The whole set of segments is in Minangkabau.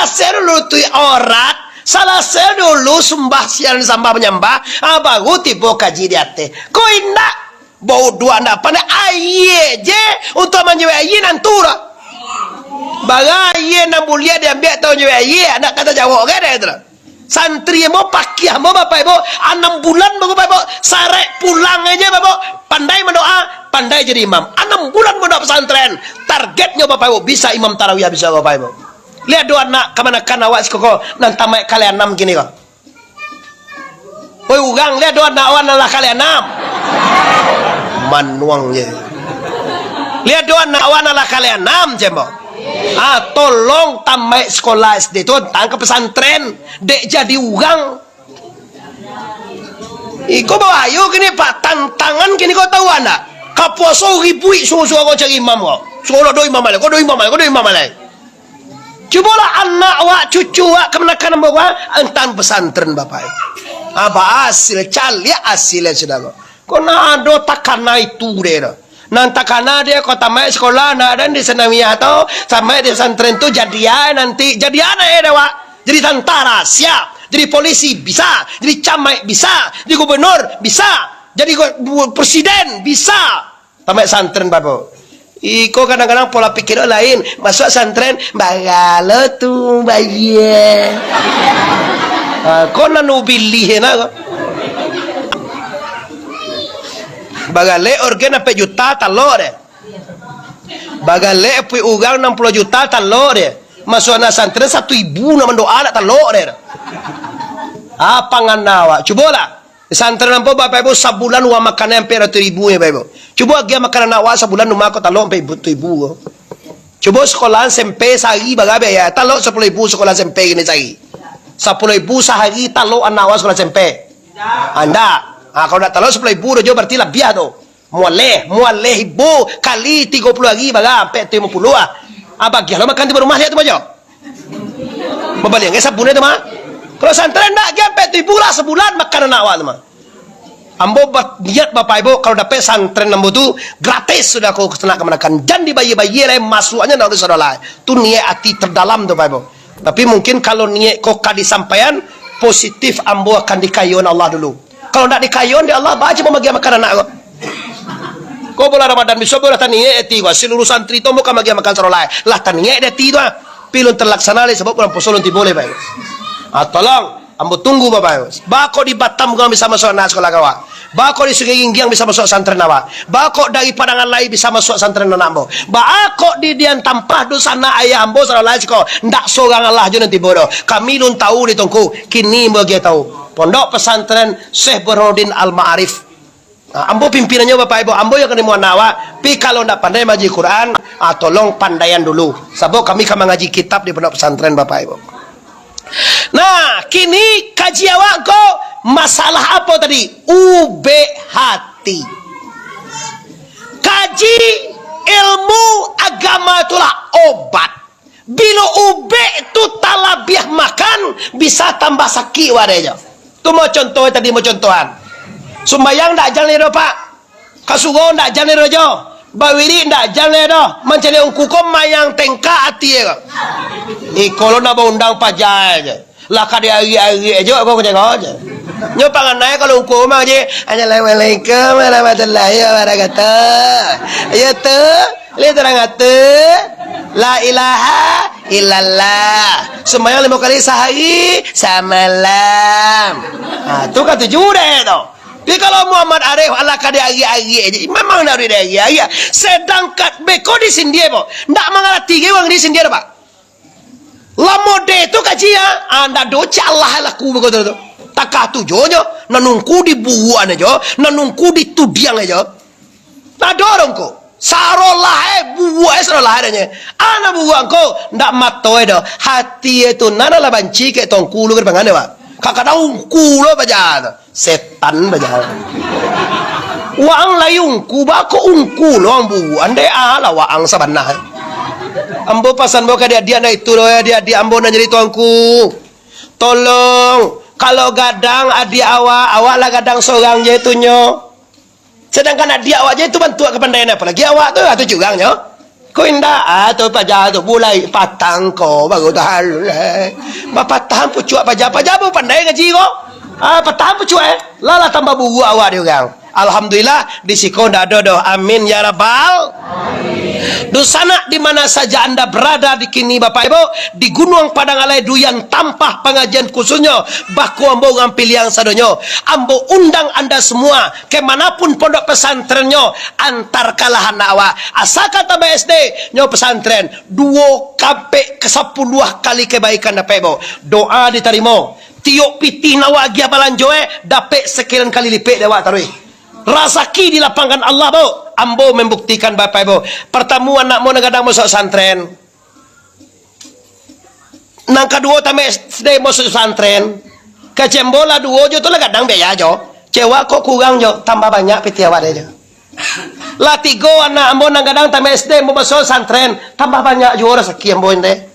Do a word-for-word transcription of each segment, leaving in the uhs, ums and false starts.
Salasai dulu tutuik aurat, salasai dulu sumbah siang sambah manyambah, ah, baru tibo kaji di ateh. Ko indak, bauduak ndak pandai, aia je untuak manjawek aia nan tu lah. Bara aia nan buliah diambiak tau manjawek aia, nak kata jawok kan dah itu lah. Santri ambo, pakiah ambo, bapak ibu, anam bulan bapak ibu, sarek pulang aja bapak ibu, pandai mandoa, pandai jadi imam. Anam bulan mandoa pesantren, targetnyo bapak ibu, bisa imam tarawih bisa bapak ibu. Lihat doh anak kamanakan awak sikoko, nan tamaik kalai anam kini ko. Oi urang, lihat doh anak awak nan lah kalai anam. Manuang je. Lihat doh anak awak nan lah kalai anam, cembo. Ah, tolong tamaik sekolah S D tu, antang ka pesantren. Dek jadi urang. Iko bahayo kini, Pak. Tantangan kini ko tahu anda. Ka puaso ribuik suruh-suruh ko cari imam ko. Suruh do imam alai, ko do imam alai, ko do imam alai. Cubolah anak awak, cucu awak, kamanakan ambo awak, antang pesantren bapak. Apa hasil, caliak hasilnyo sudah ko. Ko nan ado takana itu deh doh. Nan takana deh ko tamaik sekolah, nak dan di sanawiyah tu, tamaik di pesantren tu, jadian nanti, jadian eh dah awak. Jadi tantara, siap. Jadi polisi, bisa. Jadi camaik, bisa. Jadi gubernur, bisa. Jadi go-, bu-, presiden, bisa. Tamaik santren, Bapak. Iko kadang-kadang pola pikir lain. Masuk santren, bagalo tu, bayia. Ha, ko nan ubilih na ko. Bagalek orgen ampek juta, talok deh. Bagalek apuik urang anam puluah juta, talok deh. Masuk anak santren satu ibu nak mandoa, nak talok deh. Apa ngana awak? Cubolah. Santren ambo, Bapak Ibu, sabulan uang makan ampek ratuih ribu, ya, Bapak Ibu. Cubo agiah makan anak awak sabulan rumah ko talok ampek ratuih ribu ko. Cubo sekolahan S M P sahari bara biaya, talok sapuluah ribu sekolah S M P kini sahari. Sapuluah ribu sahari talok anak awak sekolah S M P. Anda, ah, kalau nak talok sapuluah ribu doh jo, berarti labiah tu. Mualeh, mualeh ibu kali tigo puluah hari bara ampek ratuih limo puluah ah. Ah, bagiah lo makan tibo rumah dia tu bajo. Babaliang ka sabun tu mah. Kalau santren ndak, agiah ampek ratuih ribu lah sabulan makan anak awak tu mah. Ambo ba-, niat Bapak Ibu, kalau dapek santren ambo tu, gratis sudah ko sanak kamanakan. Jan dibayia-bayia lai, masuaknyo nak saudara lai. Tu niat ati terdalam tu, Bapak Ibu. Tapi mungkin kalau niat ko ka disampaian, positif ambo akan dikayuan Allah dulu. Kalau ndak dikayuan dek Allah, baco mambagian makan anak ko. Ko bulan Ramadan biso ambo lah taniat ati ko, seluruh santri tu ambo ka mambagian makan saudara lai. Lah taniat di ati tu ah. Tapi lun terlaksana lai, sabab bulan puaso lun tibo lai, Bapak. Ah, tolong. Ambo tunggu, Bapak. Baa kok di Batam urang bisa masuak anak sakolah ka awak? Baa kok di Sungai Ginggiang bisa masuak santren awak? Baa kok dari Padangan Lai bisa masuak santren anak ambo? Baa kok di Dian Tampah, dunsanak ayah ambo, saudara lai siko, ndak sorang alah jo nan tibo doh? Kami lun tahu di Tongku, kini ambo agiah tahu. Pondok Pesantren Syekh Burhanuddin Al-Ma'arif. Nah, ambo pimpinannyo, Bapak Ibu, ambo yang kanai muan awak, pi kalau ndak pandai mangaji Quran, ah, tolong pandaian dulu. Sabab kami ka mangaji kitab di pondok pesantren, Bapak Ibu. Nah, kini kaji awak ko masalah apo tadi? Ubek hati. Kaji ilmu agama itulah obat. Bilo ubek tu talabiah makan, bisa tambah sakik wadai jo. Tu mau contoh tadi, mau contohan. Sumbayang ndak jan lai doh, Pak. Ka surau ndak jan lai doh jo. Bawirik ndak jan lai doh. Mancaliak ungku ko mayang tengkak ati ko. Iko lo nak baundang paja je. Lah ka diarik-arik jo ko, ko tengok je. Nyo panganai kalau ungku mah je. Assalamualaikum warahmatullahi wabarakatuh. Ya tu. Lai tarang ati, la ilaha illallah. Sumbayang limo kali sahari, samalam. Ha, tu kan tuju deh tu. Tapi kalau Muhammad Arif, alah ka diarik-arik je. Memang nak diarik-arik. Sedangkan beko di sindia, po. Ndak mangarati ge urang di sindia, Pak. Lah model tu kaji, ah. Ah, ndak do cak alah laku beko tu. Takah tujonyo, nan ungku diburuak ajo, nan ungku ditudiang ajo. Ndak do dong ko. Sarolah, eh, buruak, eh, sarolah adonyo. Anak buruak ko, ndak mato, eh, doh. Hati, eh, tu, nan lah banci kek tongku lu ka dipangan, eh, Pak. Kadang-kadang ungku lo baja tu. Setan baja. Waang lai ungku, baa kok ungku lo ang buruak. Andai alah waang sabana, eh. Ambo pasan ambo ka adiak-adiak ndak itu doh, eh, adiak-adiak ambo nan jadi tuangku. Tolong, kalau gadang adiak awak, awak lah gadang sorang je tu nyo. Sedangkan adiak awak je tu bantuak kapandaian, apolai awak tu, ah, tu curang nyo. Ko indak, ah, tu paja tu, bulai patang ko, baru tahan, eh. Bapatahan pucuak paja, paja pun pandai ngaji ko. Ah, patahan pucuak, eh. Lah, lah tambah buruak awak di urang. Alhamdulillah, di siko ndak ado doh. Amin, ya Rabbal. Dunsanak di mana saja Anda berada di kini, Bapak Ibu, di Gunuang Padang Alai, Duyan Tampah, pangajian khususnyo, bako ambo urang Piliang sadonyo. Ambo undang Anda semua, ke manapun pondok pesantrennyo, antarkanlah anak awak. Asa ka tambah S D, nyo pesantren, duo kampek ka sapuluah kali kebaikan dapek, bo. Doa ditarimo. Tiok pitih nan awak agiah balanjo, eh, dapek sekian kali lipek dek awak taruih. Rasaki dilapangkan Allah, bo. Ambo membuktikan, Bapak Ibu. Partamo, anak ambo nan gadang masuak pesantren. Nan kaduo, tamat S D masuak pesantren. Kecek ambo lah duo jo tu lah gadang biaya jo. Cek awak kok kurang jo, tambah banyak pitih awak dek jo. Lah tigo, anak ambo nan gadang tamat S D ambo masuak pesantren, tambah banyak juo rasaki ambo ente.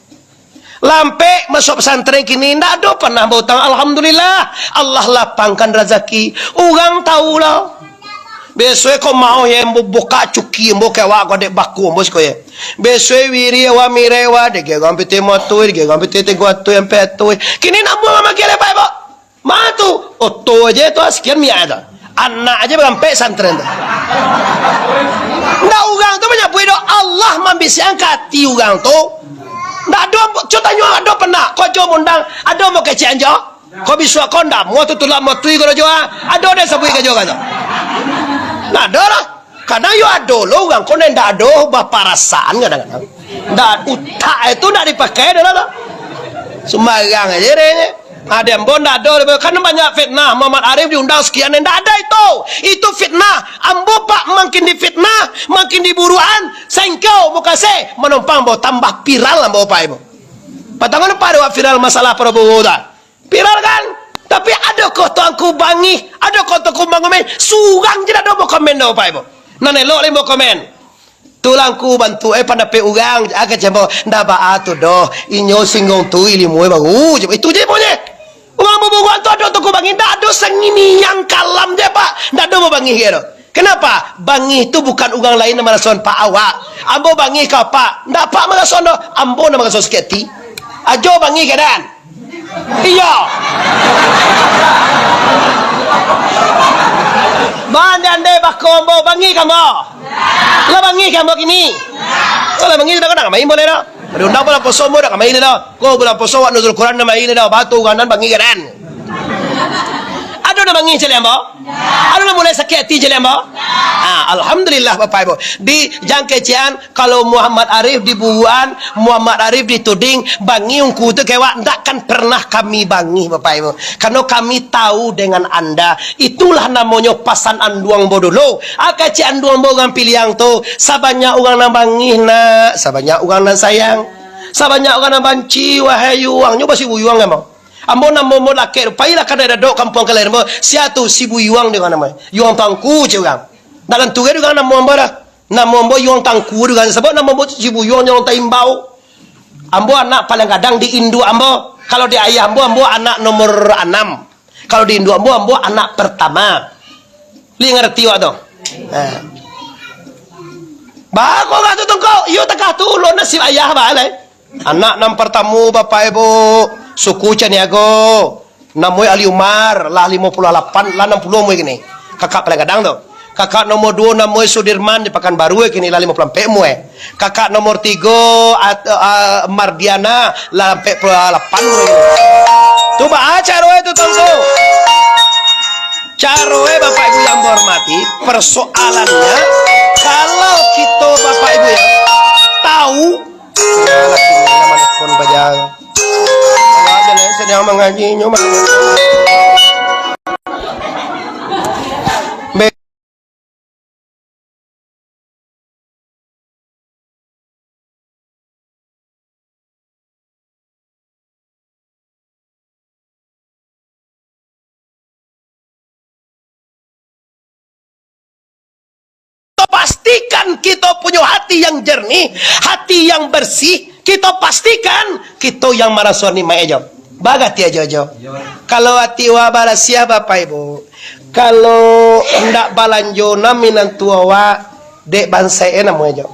Lah ampek masuak pesantren kini, ndak ado panah bautang. Alhamdulillah, Allah lapangkan razaki. Urang tahu lah. Biaso e ko maoh ye, ambo bukak cuki ambo ke awak ko dek baku ambo siko ye. Biaso e wiri awak mirai awak, digegang pitih limo atuih, digegang pitih tigo atuih, ampek atuih. Kini nak buang mamakai lebai, bo. Ma tu, oto aja tu, ah, sekian miak tu. Anak aja barampek santren tu. Ndak urang tu manyabuik doh, Allah mambisiakan ka ati urang tu. Ndak ado, cubo tanyo ado panah, ko jo mundang, ado mau kecek anjo? Ko bisuak ko ndak mau tu tulak mau tui ko jo, ah. Ado dek sabuik ka jo ka tu. Ndak ado lah. Kadang yo ado lo urang ko nan ndak ado baparasaan kadang-kadang. Ndak, utak itu ndak dipakai dah lah tu. Sumbarang aja deh. Ada ambo ndak ado, kan banyak fitnah. Muhammad Arif diundang sekian, ndak ada itu. Itu fitnah. Ambo pak makin difitnah, makin diburuan. Sengkau mukase manompang ambo tambah viral ambo pak ibu. Patangan apa ada viral masalah Prabowo dah. Viral kan? Tapi ado ko tuangku bangih, ado ko tuangku bangumin, surang je dak ado bakomen doh, Bapak Ibu. Nan elok lai bakomen. Tulangku bantu, eh, pandapek urang, ah, kecek ambo, ndak baa tu doh, inyo singgung tu ilimu, eh, baru je, itu je punyo. Urang baburuan tu ado tuangku bangih, ndak ado sangini yang kalam je, Pak, ndak ado babangih ge doh. Kenapa? Bangih tu bukan urang lain nan marasoan, Pak, awak. Ambo bangih ka Pak, ndak Pak marasoan doh, ambo nan marasoan sakik ati. Ajo bangih keadaan. Iyo. Bande-ande bako ambo, bangih ka ambo? Lah bangih ka ambo kini? Kalau bangih, sudah ka ndak ka main boleh dah. Ado undang bulan puaso ambo dak ka main dah. Ko bulan puaso wak nuzul Quran dak main dah. Batu ganan bangih keadaan. Ado nan bangih caliak ambo? Ado nan mulai sakik ati caliak ambo? Ah, alhamdulillah Bapak Ibu. Di jangkecian Kalau Muhammad Arif diburuan, Muhammad Arif dituding, bangih ungku tu kewak, ndak akan pernah kami bangih, Bapak Ibu. Karena kami tahu dengan anda. Itulah namanya pasan anduang ambo dulu. Ah, kecek anduang ambo urang Piliang tu, sabanyak urang nan bangih, nak, sabanyak urang nan sayang, sabanyak urang nan banci, wahai yuang, nyo basi buyuang ambo. Ambo namo ambo lakek tu, pailah kadai dadok kampuang kalahiran ambo, sia tu si buyuang di urang namo. Yuang Tuangku, cek urang. Ndak tantu gai di urang namo ambo dah. Namo ambo Yuang Tangku di urang, sabab namo ambo Sibuyuang Yuang Taimbau. Ambo anak paling gadang di induak ambo. Kalau di ayah ambo, ambo anak nomor anam. Kalau di induak ambo, ambo anak pertama. Li ngarati wak tu? Nah. Baa kok tu tungkok? Iyo takah tu, lo nasib ayah baa lai. Anak nan partamo, Bapak Ibu, suku Caniago. Namoi Ali Umar, lah limo puluah lapan, lah anam puluah umua kini. Kakak paling gadang tu. Kakak nomor duo namoi Sudirman di Pakanbaru kini lah limo puluah ampek umua. Kakak nomor tigo, At-, ah, Mardiana, lah ampek puluah lapan umua kini. Tu baa caroe tu, Tongko? Caroe, Bapak Ibu yang berhormati, persoalannya, kalau kito, Bapak Ibu, ya, tahu Alah, kini lah manelpon bajang. Awak jan lai sadang mangaji, nyo mah. Be- Kito pastikan kito punyo hati yang jernih, hati yang bersih. Kito pastikan kito yang maraso nikmat e jo. Bagati ajo-ajo. Kalau ati awak barasiah, Bapak Ibu, kalau ndak balanjo nami nan tuo awak, dek bansaik e namo e jo.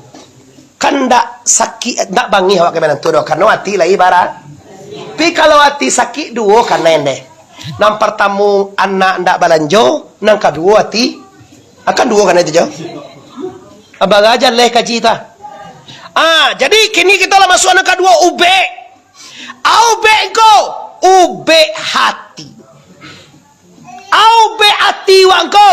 Kan ndak sakik, ndak bangih awak ka minantu doh, karano ati lai bara. Tapi kalau ati sakik, duo kanai deh. Nan partamo anak ndak balanjo, nan kaduo ati, akan duo kanai tu jo. Abang aja leh kaji tu ah. Ah, jadi kini kito lah masuak nan kaduo, ubek. Ah, ubek ko, ubek hati. Au be ati wak ngko.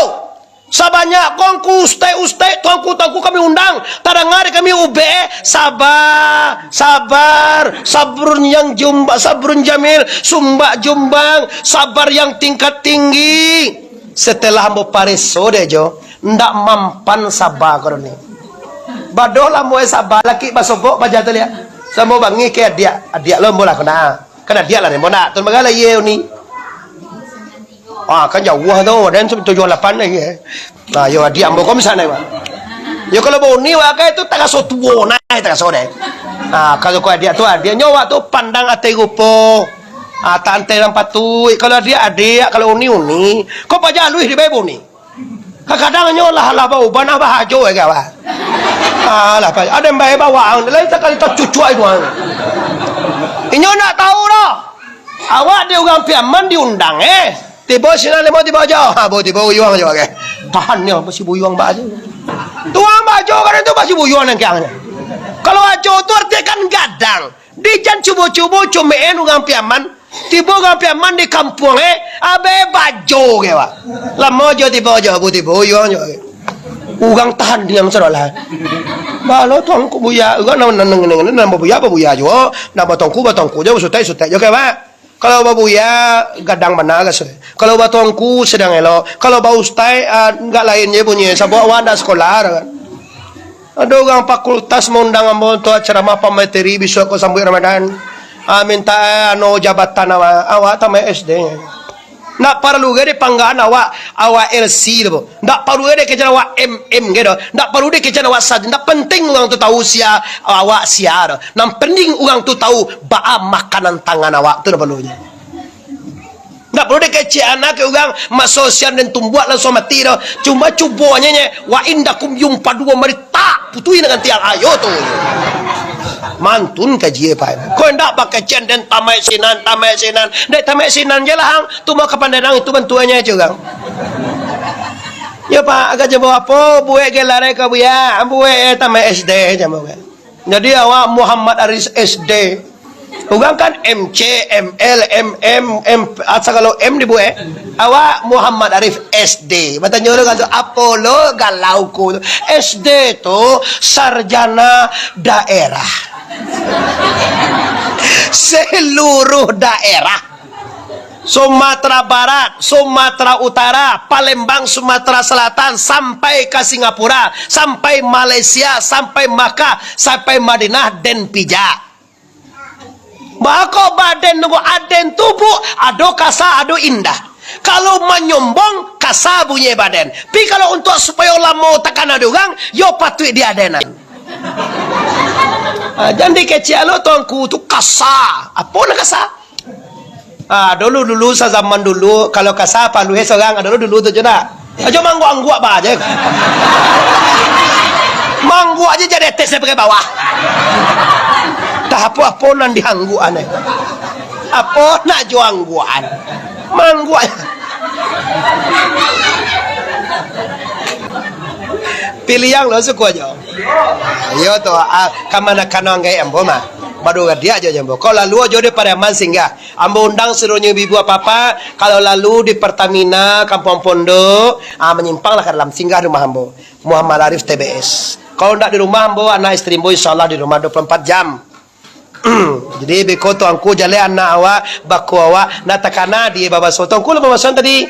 Sabanyak ko ngku ustaik-ustaik, tuangku-tuangku kami undang, tadanga dek kami ubek, sabar, sabar, sabrun yang jumba-, sabrun jamil, sumbak jumbang, sabar yang tingkat tinggi. Setelah ambo pareso dek jo, ndak mampan saba ko ni. Badoh lamo e saba, laki basobok baja tu liak. Samo bangih ke adiak, adiak lo ambo lah kena. Kan adiak lah ni, ambo nak tu magalah ye ni. Ah, kan jauah tu, den tujuah lapan lagi, eh. Nah, yo adiak ambo ko misalnyo, Pak. Yo kalau bauni wakai tu taraso tuo nai taraso deh. Ah, kalau ko adiak tu adiak nyo awak tu pandang ateh rupo. Ah, tak anteh nan patuik. Kalau adiak adiak, kalau uni uni. Ko paja aluih di bae bauni. Kadang-kadang nyo lah lah bauban ah bahajo eh kawan. Ah, lah, Pak. Ado nan bae bawang, lain sakali tacucuak itu ah. Inyo ndak tahu doh. Awak di urang Piaman diundang eh. Tibo sinan limo tibo jo. Ha, bo tibo uyuang jo ke. Tahan nyo basi buyuang ba aja. Tuang bajo kan tu basi buyuang nan kiang. Kalau ajo tu arti kan gadang. Di jan cubo-cubo cume'en urang Piaman. Tibo urang Piaman di kampuang eh, abe bajo ke wak. Lamo jo tibo jo, bo tibo uyuang jo. Urang tahan diam sadolah. Balo tuangku buya, urang nan nan nan nan nan babuya babuya juo, nan batongku batongku jo, basutek sutek jo ke wak. Kalau babuya, gadang bana ka sudah. Kalau batongku, sadang elok. Kalau baustai, ah, agak lain je bunyi. Sabab awak ndak sakolah dah kan. Ado urang fakultas maundang ambo untuak ceramah pamateri bisuak ko sambuik Ramadan. Ah, minta, eh, anu, jabatan awak. Awak tamaik S D. Ndak paralu ge dipanggaan awak, awak L C tu, bo. Ndak paralu dikecekan awak M M ge doh. Ndak paralu dikecekan awak sarjana. Ndak penting urang tu tahu sia, awak sia doh. Nan penting urang tu tahu baa makanan tangan awak tu nan paralu je. Ndak paralu dikecekan ke urang maso sian den tumbuak langsuang mati doh. Cuma cubo nyo nye, wa indakum yumpadu mari tak putui dengan tiang ayo tu. Mantun kaji e pai. Ko indak bakecekan den tamaik sinan, tamaik sinan. Dek tamaik sinan je lah hang. Tu mah kapandai nang itu bantuaknyo aja urang. Yo, Pak, agak jabo apo, buek gelar e ka buya, buek e tamaik S D jabo kan. Jadi awak Muhammad Arif S D. Urang kan M C, M L, M M, M, ah, sagalo M dibuek. Awak Muhammad Arif S D. Batanyo urang tu, apo lo galau ko tu? S D tu sarjana daerah. Seluruh daerah. Sumatera Barat, Sumatera Utara, Palembang, Sumatera Selatan, sampai ka Singapura, sampai Malaysia, sampai Makkah, sampai Madinah, den pijak. Bako baden nunggu aden tubuh, ado kasa, ado indah. Kalau manyombong, kasa bunyi baden. Pi kalau untuak supayo lamo takana di urang, yo patuik di adenan. Ah, jan dikecek lo tuangku tu kasa. Apo nan kasa? Ah, dulu-dulu, sazaman dulu, kalau kasa paluhe sorang, dulu-dulu tu je nak. Ajo mangguak-angguak ba je. Mangguak je jadi atas sampai bawah. Tah apo-apo nan diangguak aneh. Apo nak jo angguak an? Mangguak. Piliang lo suko ajo. Iyo tu, ah, kamanakan anggai ambo mah. Baru gadiak jo ambo. Kau lalu ajo di Pariaman singgah. Ambo undang sadonyo ibu-ibu apak-apak, kalau lalu di Pertamina, Kampuang Pondok, ah, manyimpang lah ka dalam, singgah rumah ambo. Muhammad Arif T B S. Kalau ndak di rumah ambo, anak isteri ambo insya Allah di rumah dua puluh empat jam. Jadi, beko tuangku jaleh anak awak, bako awak, ndak takana di babaso. Tuangku lah babaso tadi.